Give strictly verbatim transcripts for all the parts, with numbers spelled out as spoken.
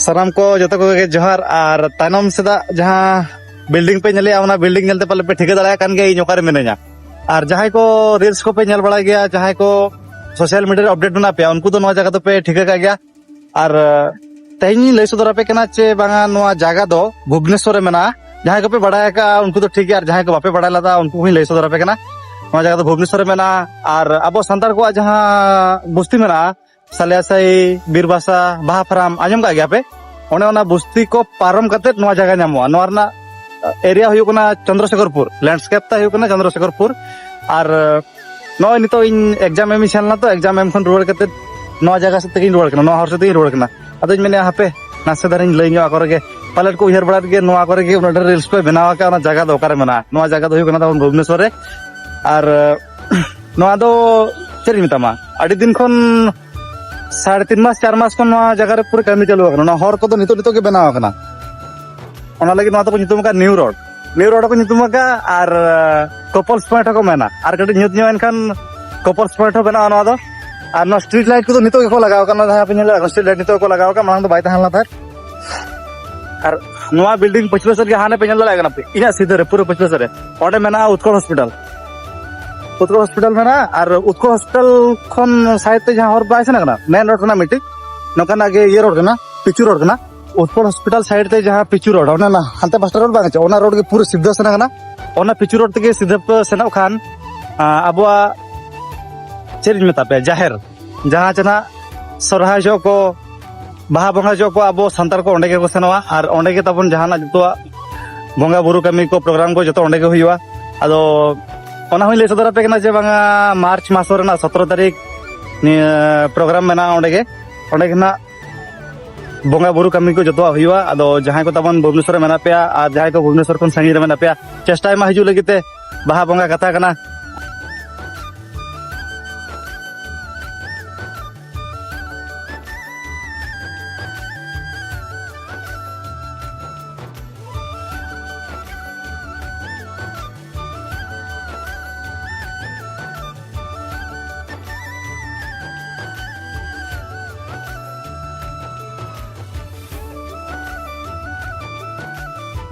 ᱥᱟᱱᱟᱢ ᱠᱚ ᱡᱚᱛᱚ ᱠᱚᱜᱮ ᱡᱚᱦᱟᱨ᱾ ᱟᱨ ᱛᱟᱭᱱᱚᱢ ᱥᱮᱫᱟᱜ ᱡᱟᱦᱟᱸ ᱵᱤᱞᱰᱤᱝ ᱯᱮ ᱧᱮᱞᱮᱜᱼᱟ, ᱚᱱᱟ ᱵᱤᱞᱰᱤᱝ ᱧᱮᱞᱛᱮ ᱯᱟᱞᱮ ᱯᱮ ᱴᱷᱤᱠᱟᱹ ᱫᱟᱲᱮᱭᱟᱜ ᱠᱟᱱ ᱜᱮᱭᱟ ᱤᱧ ᱚᱠᱟᱨᱮ ᱢᱤᱱᱟᱹᱧᱟ᱾ ᱟᱨ ᱡᱟᱦᱟᱸᱭ ᱠᱚ ᱨᱤᱞᱥ ᱠᱚᱯᱮ ᱧᱮᱞ ᱵᱟᱲᱟᱭ ᱜᱮᱭᱟ, ᱡᱟᱦᱟᱸᱭ ᱠᱚ ᱥᱳᱥᱟᱞ ᱢᱤᱰᱤᱭᱟ ᱨᱮ ᱟᱯᱰᱮᱴ ᱢᱮᱱᱟᱜ ᱯᱮᱭᱟ, ᱩᱱᱠᱩ ᱫᱚ ᱱᱚᱣᱟ ᱡᱟᱭᱜᱟ ᱫᱚᱯᱮ ᱴᱷᱤᱠᱟᱹ ᱠᱟᱜ ᱜᱮᱭᱟ᱾ ᱟᱨ ᱛᱮᱦᱮᱧ ᱤᱧ ᱞᱟᱹᱭ ᱥᱚᱫᱚᱨ ᱟᱯᱮ ᱠᱟᱱᱟ ᱪᱮ ᱵᱟᱝᱟ, ᱱᱚᱣᱟ ᱡᱟᱭᱜᱟ ᱫᱚ ᱵᱷᱩᱵᱽᱱᱮᱥᱚᱨ ᱨᱮ ᱢᱮᱱᱟᱜᱼᱟ᱾ ᱡᱟᱦᱟᱸᱭ ᱠᱚᱯᱮ ᱵᱟᱲᱟᱭ ᱟᱠᱟᱫᱼᱟ, ᱩᱱᱠᱩ ᱫᱚ ᱴᱷᱤᱠ ᱜᱮᱭᱟ, ᱟᱨ ᱡᱟᱦᱟᱸᱭ ᱠᱚ ᱵᱟᱯᱮ ᱵᱟᱲᱟᱭ ᱞᱮᱫᱟ, ᱩᱱᱠᱩ ᱦᱚᱸᱧ ᱞᱟᱹᱭ ᱥᱚᱫᱚᱨ ᱟᱯᱮ ᱠᱟᱱᱟ᱾ ᱱᱚᱣᱟ ᱡᱟᱭᱜᱟ ᱫᱚ ᱵᱷᱩᱵᱽᱱᱮᱥᱚᱨ ᱨᱮ ᱢᱮᱱᱟᱜᱼᱟ᱾ ᱟᱨ ᱟᱵᱚ ᱥᱟᱱᱛᱟᱲ ᱠᱚᱣᱟᱜ ᱡᱟᱦᱟᱸ ᱵᱚᱥᱛᱤ ᱢᱮᱱᱟᱜᱼᱟ, ᱥᱟᱞᱤᱭᱟᱥᱟᱦᱤ, ᱵᱤᱨᱵᱟᱥᱟ, ᱵᱟᱦᱟ ᱯᱷᱟᱨᱟᱢ, ᱟᱸᱡᱚᱢ ᱠᱟᱜ ᱜᱮᱭᱟ ᱯᱮ? ᱚᱱᱮ ᱚᱱᱟ ᱵᱚᱥᱛᱤ ᱠᱚ ᱯᱟᱨᱚᱢ ᱠᱟᱛᱮ ᱱᱚᱣᱟ ᱡᱟᱭᱜᱟ ᱧᱟᱢᱚᱜᱼᱟ᱾ ᱱᱚᱣᱟ ᱨᱮᱱᱟᱜ ᱮᱨᱤᱭᱟ ᱦᱩᱭᱩᱜ ᱠᱟᱱᱟ ᱪᱚᱱᱫᱨᱚᱥᱮᱠᱷᱚᱨᱯᱩᱨ, ᱞᱮᱱᱰᱥᱠᱮᱯ ᱛᱟᱭ ᱦᱩᱭᱩᱜ ᱠᱟᱱᱟ ᱪᱚᱱᱫᱨᱚᱥᱮᱠᱷᱚᱨᱯᱩᱨ᱾ ᱟᱨ ᱱᱚᱜᱼᱚᱭ ᱱᱤᱛᱚᱜ ᱤᱧ ᱮᱠᱡᱟᱢ ᱮᱢ ᱤᱧ ᱥᱮᱱ ᱞᱮᱱᱟ, ᱛᱚ ᱮᱠᱡᱟᱢ ᱮᱢ ᱠᱷᱚᱱ ᱨᱩᱣᱟᱹᱲ ᱠᱟᱛᱮ ᱱᱚᱣᱟ ᱡᱟᱭᱜᱟ ᱥᱮᱫ ᱛᱮᱜᱮᱧ ᱨᱩᱣᱟᱹᱲ ᱠᱟᱱᱟ, ᱱᱚᱣᱟ ᱦᱚᱨ ᱥᱮᱫ ᱛᱮᱜᱮᱧ ᱨᱩᱣᱟᱹᱲ ᱠᱟᱱᱟ᱾ ᱟᱫᱚᱧ ᱢᱮᱱᱮᱫᱼᱟ, ᱦᱟᱯᱮ ᱱᱟᱥᱮ ᱫᱷᱟᱨᱟᱧ ᱞᱟᱹᱭ ᱧᱚᱜ ᱟᱠᱚ ᱨᱮᱜᱮ, ᱯᱟᱞᱮᱫ ᱠᱚ ᱩᱭᱦᱟᱹᱨ ᱵᱟᱲᱟᱭᱮᱫ ᱜᱮ ᱱᱚᱣᱟ ᱠᱚᱨᱮ ᱜᱮ ᱩᱱᱟᱹᱜ ᱰᱷᱮᱨ ᱨᱤᱞᱥ ᱯᱮ ᱵᱮᱱᱟᱣ ᱟᱠᱟᱫ, ᱚᱱᱟ ᱡᱟᱭᱜᱟ ᱫᱚ ᱚᱠᱟᱨᱮ ᱢᱮᱱᱟᱜᱼᱟ? ᱱᱚᱣᱟ ᱡᱟᱭᱜᱟ ᱫᱚ ᱦᱩᱭᱩᱜ ᱠᱟᱱᱟ ᱛᱟᱵᱚᱱ ᱵᱷᱩᱵᱽᱱᱮᱥᱚᱨ ᱨᱮ᱾ ᱟᱨ ᱱᱚᱣᱟ ᱫᱚ ᱪᱮᱫ ᱤᱧ ᱢᱮᱛᱟᱢᱟ, ᱟᱹᱰᱤ ᱫᱤᱱ ᱠᱷᱚᱱ, ᱥᱟᱲᱮ ᱛᱤᱱ ᱢᱟᱥ ᱪᱟᱨ ᱢᱟᱥ ᱠᱷᱚᱱ ᱱᱚᱣᱟ ᱡᱟᱭᱜᱟ ᱨᱮ ᱯᱩᱨᱟᱹ ᱠᱟᱹᱢᱤ ᱪᱟᱹᱞᱩ ᱟᱠᱟᱱᱟ᱾ ᱱᱚᱣᱟ ᱦᱚᱨ ᱠᱚᱫᱚ ᱱᱤᱛᱚᱜ ᱱᱤᱛᱚᱜ ᱜᱮ ᱵᱮᱱᱟᱣ ᱟᱠᱟᱱᱟ᱾ ᱚᱱᱟ ᱞᱟᱹᱜᱤᱫ ᱱᱚᱣᱟ ᱫᱚᱠᱚ ᱧᱩᱛᱩᱢ ᱟᱠᱟᱫ ᱱᱤᱭᱩ ᱨᱳᱰ, ᱱᱤᱭᱩ ᱨᱳᱰ ᱦᱚᱸᱠᱚ ᱧᱩᱛᱩᱢ ᱟᱠᱟᱫ, ᱟᱨ ᱠᱚᱯᱚᱞᱥ ᱯᱚᱭᱮᱱᱴ ᱦᱚᱸᱠᱚ ᱢᱮᱱᱟ᱾ ᱟᱨ ᱠᱟᱹᱴᱤᱡ ᱧᱩᱛ ᱧᱚᱜ ᱮᱱᱠᱷᱟᱱ ᱠᱚᱯᱚᱞᱥ ᱯᱚᱭᱮᱱᱴ ᱦᱚᱸ ᱵᱮᱱᱟᱜᱼᱟ ᱱᱚᱣᱟ ᱫᱚ᱾ ᱟᱨ ᱱᱚᱣᱟ ᱥᱴᱨᱤᱴ ᱞᱟᱭᱤᱴ ᱠᱚᱫᱚ ᱱᱤᱛᱚᱜ ᱜᱮᱠᱚ ᱞᱟᱜᱟᱣ ᱟᱠᱟᱫ, ᱱᱚᱣᱟ ᱡᱟᱦᱟᱸ ᱯᱮ ᱧᱮᱞ ᱫᱟᱲᱮᱭᱟᱜ ᱠᱟᱱᱟ, ᱥᱴᱨᱤᱴ ᱞᱟᱭᱤᱴ ᱱᱤᱛᱚᱜ ᱜᱮᱠᱚ ᱞᱟᱜᱟᱣ ᱟᱠᱟᱫ, ᱢᱟᱲᱟᱝ ᱫᱚ ᱵᱟᱭ ᱛᱟᱦᱮᱸ ᱞᱮᱱᱟ ᱛᱟᱦᱮᱸᱫ᱾ ᱟᱨ ᱱᱚᱣᱟ ᱵᱤᱞᱰᱤᱝ ᱯᱟᱹᱪᱷᱞᱟᱹ ᱥᱮᱫ ᱜᱮ ᱦᱟᱱᱮ ᱯᱮ ᱧᱮᱞ ᱫᱟᱲᱮᱭᱟᱜ ᱠᱟᱱᱟ ᱯᱮ, ᱤᱧᱟᱹᱜ ᱥᱤᱫᱷᱟᱹ ᱨᱮ, ᱯᱩᱨᱟᱹ ᱯᱟᱹᱪᱷᱞᱟᱹ ᱥᱮᱫ ᱨᱮ, ᱚᱸᱰᱮ ᱢᱮᱱᱟᱜᱼᱟ ᱩᱛᱠᱚᱞ ᱦᱚᱥᱯᱤᱴᱟᱞ᱾ ᱩᱛᱠᱚᱞ ᱦᱚᱥᱯᱤᱴᱟᱞ ᱢᱮᱱᱟᱜᱼᱟ᱾ ᱟᱨ ᱩᱛᱠᱚᱞ ᱦᱚᱥᱯᱤᱴᱟᱞ ᱠᱷᱚᱱ ᱥᱟᱭᱤᱰ ᱛᱮ ᱡᱟᱦᱟᱸ ᱦᱚᱨ ᱵᱟᱭ ᱥᱮᱱ ᱠᱟᱱᱟ, ᱢᱮᱱ ᱨᱳᱰ ᱠᱟᱱᱟ ᱢᱤᱫᱴᱤᱡ, ᱱᱚᱝᱠᱟᱱᱟᱜ ᱜᱮ ᱤᱭᱟᱹ ᱨᱳᱰ ᱠᱟᱱᱟ, ᱯᱤᱪᱩ ᱨᱳᱰ ᱠᱟᱱᱟ᱾ ᱩᱛᱠᱚᱞ ᱦᱚᱥᱯᱤᱴᱟᱞ ᱥᱟᱭᱤᱰ ᱛᱮ ᱡᱟᱦᱟᱸ ᱯᱤᱪᱩ ᱨᱳᱰ, ᱚᱱᱟ ᱱᱟ-, ᱦᱟᱱᱛᱮ ᱯᱟᱥᱴᱟ ᱨᱳᱰ ᱵᱟᱝ ᱦᱤᱡᱩᱜᱼᱟ, ᱚᱱᱟ ᱨᱳᱰ ᱜᱮ ᱯᱩᱨᱟᱹ ᱥᱤᱫᱷᱟᱹ ᱥᱮᱱ ᱠᱟᱱᱟ᱾ ᱚᱱᱟ ᱯᱤᱪᱩ ᱨᱳᱰ ᱛᱮᱜᱮ ᱥᱤᱫᱷᱟᱹ ᱯᱮ ᱥᱮᱱᱚᱜ ᱠᱷᱟᱱ, ᱟ, ᱟᱵᱚᱣᱟᱜ ᱪᱮᱫ ᱤᱧ ᱢᱮᱛᱟ ᱯᱮᱭᱟ, ᱡᱟᱦᱮᱨ, ᱡᱟᱦᱟᱸ ᱪᱮ ᱱᱟᱜ ᱥᱚᱨᱦᱟᱭ ᱡᱚᱦᱚᱜ ᱠᱚ, ᱵᱟᱦᱟ ᱵᱚᱸᱜᱟ ᱡᱚᱦᱚᱜ ᱠᱚ ᱟᱵᱚ ᱥᱟᱱᱛᱟᱲ ᱠᱚ ᱚᱸᱰᱮ ᱜᱮᱠᱚ ᱥᱮᱱᱚᱜᱼᱟ᱾ ᱟᱨ ᱚᱸᱰᱮ ᱜᱮ ᱛᱟᱵᱚᱱ ᱡᱟᱦᱟᱱᱟᱜ ᱡᱚᱛᱚᱣᱟᱜ ᱵᱚᱸᱜᱟ ᱵᱩᱨᱩ ᱠᱟᱹᱢᱤ ᱠᱚ, ᱯᱨᱳᱜᱨᱟᱢ ᱠᱚ ᱡᱚᱛᱚ ᱚᱸᱰᱮ ᱜᱮ ᱦᱩᱭᱩᱜᱼᱟ᱾ ᱟᱫᱚ ᱚᱱᱟ ᱦᱚᱸᱧ ᱞᱟᱹᱭ ᱥᱚᱫᱚᱨ ᱟᱯᱮ ᱠᱟᱱᱟ ᱡᱮ ᱵᱟᱝᱟ, ᱢᱟᱨᱪ ᱢᱟᱥ ᱨᱮᱱᱟᱜ ᱥᱚᱛᱨᱚ ᱛᱟᱹᱨᱤᱠᱷ ᱱᱤᱭᱟᱹ ᱯᱨᱳᱜᱨᱟᱢ ᱢᱮᱱᱟᱜᱼᱟ ᱚᱸᱰᱮ ᱜᱮ᱾ ᱚᱸᱰᱮ ᱜᱮ ᱱᱟᱜ ᱵᱚᱸᱜᱟ ᱵᱩᱨᱩ ᱠᱟᱹᱢᱤ ᱠᱚ ᱡᱚᱛᱚᱣᱟᱜ ᱦᱩᱭᱩᱜᱼᱟ᱾ ᱟᱫᱚ ᱡᱟᱦᱟᱸᱭ ᱠᱚ ᱛᱟᱵᱚᱱ ᱵᱷᱩᱵᱽᱱᱮᱥᱚᱨ ᱨᱮ ᱢᱮᱱᱟᱜ ᱯᱮᱭᱟ ᱟᱨ ᱡᱟᱦᱟᱸᱭ ᱠᱚ ᱵᱷᱩᱵᱽᱱᱮᱥᱚᱨ ᱠᱷᱚᱱ ᱥᱟᱺᱜᱤᱧ ᱨᱮ ᱢᱮᱱᱟᱜ ᱯᱮᱭᱟ, ᱪᱮᱥᱴᱟᱭ ᱢᱟ ᱦᱤᱡᱩᱜ ᱞᱟᱹᱜᱤᱫ ᱛᱮ, ᱵᱟᱦᱟ ᱵᱚᱸᱜᱟ ᱠᱟᱛᱷᱟ ᱠᱟᱱᱟ᱾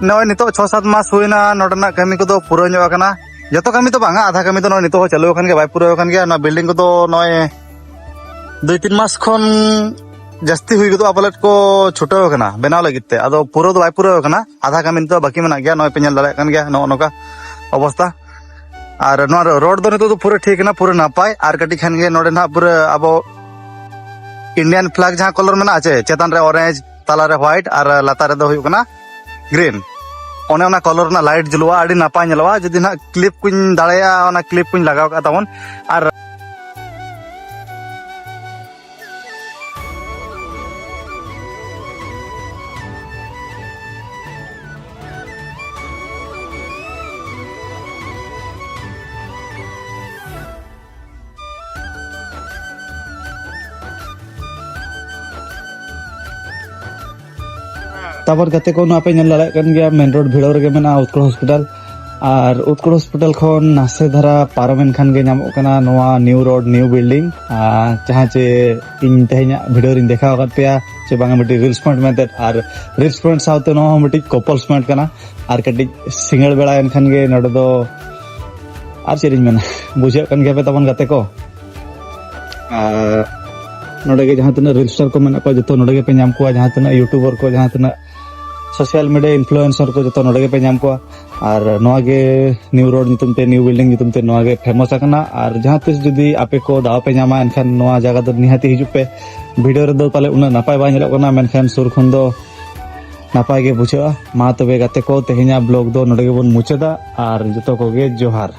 ᱱᱚᱜᱼᱚᱭ ᱱᱤᱛᱚᱜ ᱪᱷᱚ ᱥᱟᱛ ᱢᱟᱥ ᱦᱩᱭᱱᱟ ᱱᱚᱰᱮᱱᱟᱜ ᱠᱟᱹᱢᱤ ᱠᱚᱫᱚ ᱯᱩᱨᱟᱹᱣ ᱧᱚᱜ ᱟᱠᱟᱱᱟ᱾ ᱡᱚᱛᱚ ᱠᱟᱹᱢᱤ ᱫᱚ ᱵᱟᱝᱟ, ᱟᱫᱷᱟ ᱠᱟᱹᱢᱤ ᱫᱚ ᱱᱚᱜᱼᱚᱭ ᱱᱤᱛᱚᱜ ᱦᱚᱸ ᱪᱟᱹᱞᱩ ᱟᱠᱟᱱ ᱜᱮᱭᱟ᱾ ᱱᱚᱣᱟ ᱵᱤᱞᱰᱤᱝ ᱠᱚᱫᱚ ᱱᱚᱜᱼᱚᱭ ᱫᱩᱭ ᱛᱤᱱ ᱢᱟᱥ ᱠᱷᱚᱱ ᱡᱟᱹᱥᱛᱤ ᱦᱩᱭ ᱜᱚᱫᱚᱜᱼᱟ ᱯᱟᱞᱮᱫ ᱠᱚ ᱪᱷᱩᱴᱟᱹᱣ ᱟᱠᱟᱱᱟ ᱵᱮᱱᱟᱣ ᱞᱟᱹᱜᱤᱫ ᱛᱮ᱾ ᱟᱫᱚ ᱯᱩᱨᱟᱹᱣ ᱫᱚ ᱵᱟᱭ ᱯᱩᱨᱟᱹᱣ ᱟᱠᱟᱱᱟ, ᱟᱫᱷᱟ ᱠᱟᱹᱢᱤ ᱱᱤᱛᱚᱜ ᱵᱟᱹᱠᱤ ᱢᱮᱱᱟᱜ ᱜᱮᱭᱟ᱾ ᱱᱚᱜᱼᱚᱭ ᱯᱮ ᱧᱮᱞ ᱫᱟᱲᱮᱭᱟᱜ ᱠᱟᱱ ᱜᱮᱭᱟ ᱱᱚᱜᱼᱚ ᱱᱚᱝᱠᱟ ᱚᱵᱚᱥᱛᱟ᱾ ᱟᱨ ᱱᱚᱣᱟ ᱨᱳᱰ ᱫᱚ ᱱᱤᱛᱚᱜ ᱫᱚ ᱯᱩᱨᱟᱹ ᱴᱷᱤᱠ ᱮᱱᱟ, ᱯᱩᱨᱟᱹ ᱱᱟᱯᱟᱭ᱾ ᱟᱨ ᱠᱟᱹᱴᱤᱡ ᱠᱷᱟᱱ ᱜᱮ ᱱᱚᱰᱮ ᱱᱟᱦᱟᱜ ᱯᱩᱨᱟᱹ ᱟᱵᱚ ᱤᱱᱰᱤᱭᱟᱱ ᱯᱷᱞᱟᱜ ᱡᱟᱦᱟᱸ ᱠᱚᱞᱚᱨ ᱢᱮᱱᱟᱜᱼᱟ ᱪᱮ, ᱪᱮᱛᱟᱱ ᱨᱮ ᱚᱨᱮᱧᱡᱽ, ᱛᱟᱞᱟ ᱨᱮ ᱦᱳᱣᱟᱭᱤᱴ ᱟᱨ ᱞᱟᱛᱟᱨ ᱨᱮᱫᱚ ᱦᱩᱭᱩᱜ ᱠᱟᱱᱟ ᱜᱨᱤᱱ, ᱚᱱᱮ ᱚᱱᱟ ᱠᱚᱞᱚᱨ ᱨᱮᱱᱟᱜ ᱞᱟᱭᱤᱴ ᱡᱩᱞᱩᱜᱼᱟ, ᱟᱹᱰᱤ ᱱᱟᱯᱟᱭ ᱧᱮᱞᱚᱜᱼᱟ᱾ ᱡᱩᱫᱤ ᱱᱟᱦᱟᱜ ᱠᱞᱤᱯ ᱠᱚᱧ ᱫᱟᱲᱮᱭᱟᱜᱼᱟ, ᱚᱱᱟ ᱠᱞᱤᱯ ᱠᱚᱧ ᱞᱟᱜᱟᱣ ᱠᱟᱜᱼᱟ ᱛᱟᱵᱚᱱ᱾ ᱟᱨ ᱛᱟᱯᱚᱨ ᱜᱟᱛᱮ ᱠᱚ, ᱱᱚᱣᱟ ᱯᱮ ᱧᱮᱞ ᱫᱟᱲᱮᱭᱟᱜ ᱠᱟᱱ ᱜᱮᱭᱟ, ᱢᱮᱱ ᱨᱳᱰ ᱵᱷᱤᱲᱟᱹᱣ ᱨᱮᱜᱮ ᱢᱮᱱᱟᱜᱼᱟ ᱩᱛᱠᱚᱲ ᱦᱚᱥᱯᱤᱴᱟᱞ᱾ ᱟᱨ ᱩᱛᱠᱚᱲ ᱦᱚᱥᱯᱤᱴᱟᱞ ᱠᱷᱚᱱ ᱱᱟᱥᱮ ᱫᱷᱟᱨᱟ ᱯᱟᱨᱚᱢᱮᱱ ᱠᱷᱟᱱ ᱜᱮ ᱧᱟᱢᱚᱜ ᱠᱟᱱᱟ ᱱᱚᱣᱟ ᱱᱤᱭᱩ ᱨᱳᱰ, ᱱᱤᱭᱩ ᱵᱤᱞᱰᱤᱝ᱾ ᱟᱨ ᱡᱟᱦᱟᱸ ᱪᱮ ᱤᱧ ᱛᱮᱦᱮᱧᱟᱜ ᱵᱷᱤᱰᱤᱭᱳ ᱨᱤᱧ ᱫᱮᱠᱷᱟᱣ ᱟᱠᱟᱫ ᱯᱮᱭᱟ ᱪᱮ ᱵᱟᱝᱟ, ᱢᱤᱫᱴᱤᱡ ᱨᱤᱞᱥ ᱯᱚᱭᱮᱱᱴ ᱢᱮᱱᱛᱮ᱾ ᱟᱨ ᱨᱤᱞᱥ ᱯᱚᱭᱮᱱᱴ ᱥᱟᱶᱛᱮ ᱱᱚᱣᱟ ᱦᱚᱸ ᱢᱤᱫᱴᱤᱡ ᱠᱚᱯᱚᱞᱥ ᱯᱚᱭᱮᱱᱴ ᱠᱟᱱᱟ᱾ ᱟᱨ ᱠᱟᱹᱴᱤᱡ ᱥᱤᱸᱜᱟᱹᱲ ᱵᱮᱲᱟᱭᱮᱱ ᱠᱷᱟᱱ ᱜᱮ ᱱᱚᱰᱮ ᱫᱚ ᱟᱨ ᱪᱮᱫ ᱤᱧ ᱢᱮᱱᱟ, ᱵᱩᱡᱷᱟᱹᱜ ᱠᱟᱱ ᱜᱮᱭᱟ ᱯᱮ ᱛᱟᱵᱚᱱ ᱜᱟᱛᱮ ᱠᱚ᱾ ᱟᱨ ᱱᱚᱰᱮ ᱜᱮ ᱡᱟᱦᱟᱸ ᱛᱤᱱᱟᱹᱜ ᱨᱤᱞ ᱥᱴᱟᱨ ᱠᱚ ᱢᱮᱱᱟᱜ ᱠᱚᱣᱟ, ᱡᱚᱛᱚ ᱱᱚᱰᱮ ᱜᱮᱯᱮ ᱧᱟᱢ ᱠᱚᱣᱟ᱾ ᱡᱟᱦᱟᱸ ᱛᱤᱱᱟᱹᱜ ᱭᱩᱴᱩᱵᱟᱨ ᱠᱚ, ᱡᱟᱦᱟᱸ ᱛᱤᱱᱟᱹᱜ ᱥᱳᱥᱟᱞ ᱢᱤᱰᱤᱭᱟ ᱤᱱᱯᱷᱞᱩᱭᱮᱱᱥᱟᱨ ᱠᱚ, ᱡᱚᱛᱚ ᱱᱚᱰᱮ ᱜᱮᱯᱮ ᱧᱟᱢ ᱠᱚᱣᱟ᱾ ᱟᱨ ᱱᱚᱣᱟ ᱜᱮ ᱱᱤᱭᱩ ᱨᱳᱰ ᱧᱩᱛᱩᱢ ᱛᱮ, ᱱᱤᱭᱩ ᱵᱤᱞᱰᱤᱝ ᱧᱩᱛᱩᱢ ᱛᱮ ᱱᱚᱣᱟ ᱜᱮ ᱯᱷᱮᱢᱟᱥ ᱟᱠᱟᱱᱟ᱾ ᱟᱨ ᱡᱟᱦᱟᱸ ᱛᱤᱥ ᱡᱩᱫᱤ ᱟᱯᱮ ᱠᱚ ᱫᱟᱣ ᱯᱮ ᱧᱟᱢᱟ, ᱮᱱᱠᱷᱟᱱ ᱱᱚᱣᱟ ᱡᱟᱭᱜᱟ ᱫᱚ ᱱᱤᱦᱟᱹᱛᱤ ᱦᱤᱡᱩᱜ ᱯᱮ᱾ ᱵᱷᱤᱰᱤᱭᱳ ᱨᱮᱫᱚ ᱯᱟᱞᱮ ᱩᱱᱟᱹᱜ ᱱᱟᱯᱟᱭ ᱵᱟᱭ ᱧᱮᱞᱚᱜ ᱠᱟᱱᱟ, ᱢᱮᱱᱠᱷᱟᱱ ᱥᱩᱨ ᱠᱷᱚᱱ ᱫᱚ ᱱᱟᱯᱟᱭ ᱜᱮ ᱵᱩᱡᱷᱟᱹᱜᱼᱟ᱾ ᱢᱟ ᱛᱚᱵᱮ ᱜᱟᱛᱮ ᱠᱚ, ᱛᱮᱦᱮᱧᱟᱜ ᱵᱞᱚᱜ ᱫᱚ ᱱᱚᱰᱮ ᱜᱮᱵᱚᱱ ᱢᱩᱪᱟᱹᱫᱟ᱾ ᱟᱨ ᱡᱚᱛᱚ ᱠᱚᱜᱮ ᱡᱚᱦᱟᱨ᱾